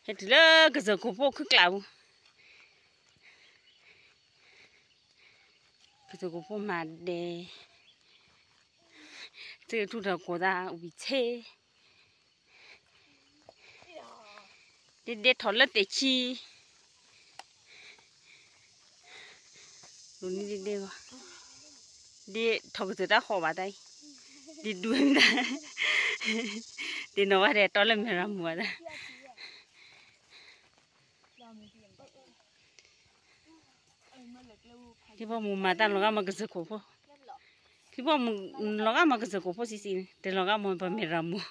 ဟဲတုၤလၢကစၢၢ်ခိၣ်ဖိခုၣ်ကျးပူၤ, ကစၢၢ်ခိၣ်ဖိမၤဒဲး, သ့ၣ်ထူၣ်ထီၣ်ကိးသးဝံၤဆ့, ဒ့ဒ့ထီၣ်လၢတဲာ်ခံ ဒ်ထီၣ်ကစၢၢ်တၢ်ဃီဘၣ်တၢ်အံၤ, ဒ်ဒူၣ်မတၤ, ဒ်နီၢ်ဝဲဒဲးတီလၢမဲၢ်ရမူၤဘၣ်တၢ်, ထံဖိမုၣ်မၤတၢ်လီၤဂာ်မၤကစၢၢ်ခိၣ်ဖိ, ထံဖိမုၣ်လီၤဂာ်မၤကစၢၢ်ခိၣ်ဖိဆံးဆံးန့ၣ် တလီၤဂာ်မၤပမဲၢ်ရမူၤ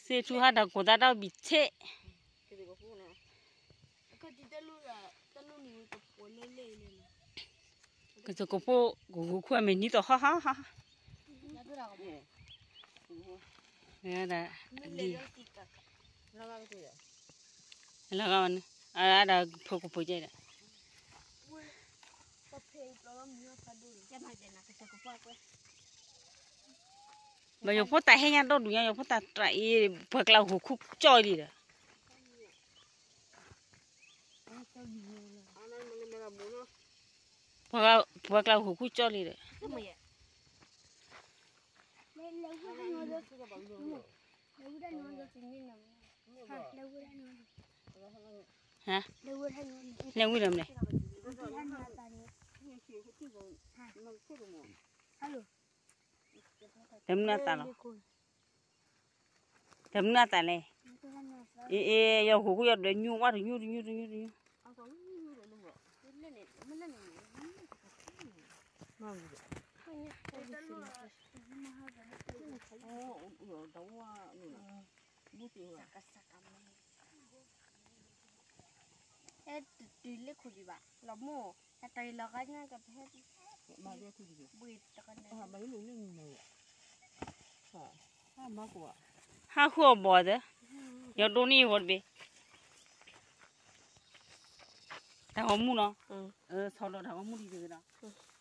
သ့ၣ်ထူၣ်ဟးတၢ်ကိးသးတၢ်ဘံၣ်ဆ့, ကစၢၢ်ကိးဖိ ကဂုၤခူၣ်အမဲာ်နံၤသီၣ်ဟီၣ်ဟီၣ်ဟီၣ်, ဒ်, လီၤဂာ်ဝဲန့ၣ် အဒၣ်ဖိကဖိကဲဒီး ဘၣ်ယဖိတၢ်ဟဲညါဒီဒူၣ်ညါ ယဖိတၢ်တြးအံၤ ပှၤကျါဂုၤခူၣ်ကၠီလံဒီး, ဟါ, လဲၤဝံၤဒီးမလဲၣ်, တမနုၤအသးလီၤ, တမနုၤအသးလဲၣ်, အ့ အ့ ယဂုၤခူၣ်ယဒွဲၣ်ညူဝဲတညူတညူတညူတညူ, ဟဲတတုၤလၢခိၣ်ဒံးဘၣ် လီၤမိၢ်, တတုၤလၢခိၣ်ဒံးဘၣ် လီၤမိၢ်, တၢ်တဂ့ၤလီၤဂာ်ညါကပဟဲ, ဘှံးတကနၣ်, ဟးဃုအီၣ်ဘီၣ်သၢ, ယဒိးန့ၢ်ယဂီၢ်တဘ့ၣ်, တၢ်ဂီၤမူနီၤ, ဆီလီၤတၢ်ဂီၤမူဒ်တဂ့ၤဒီး,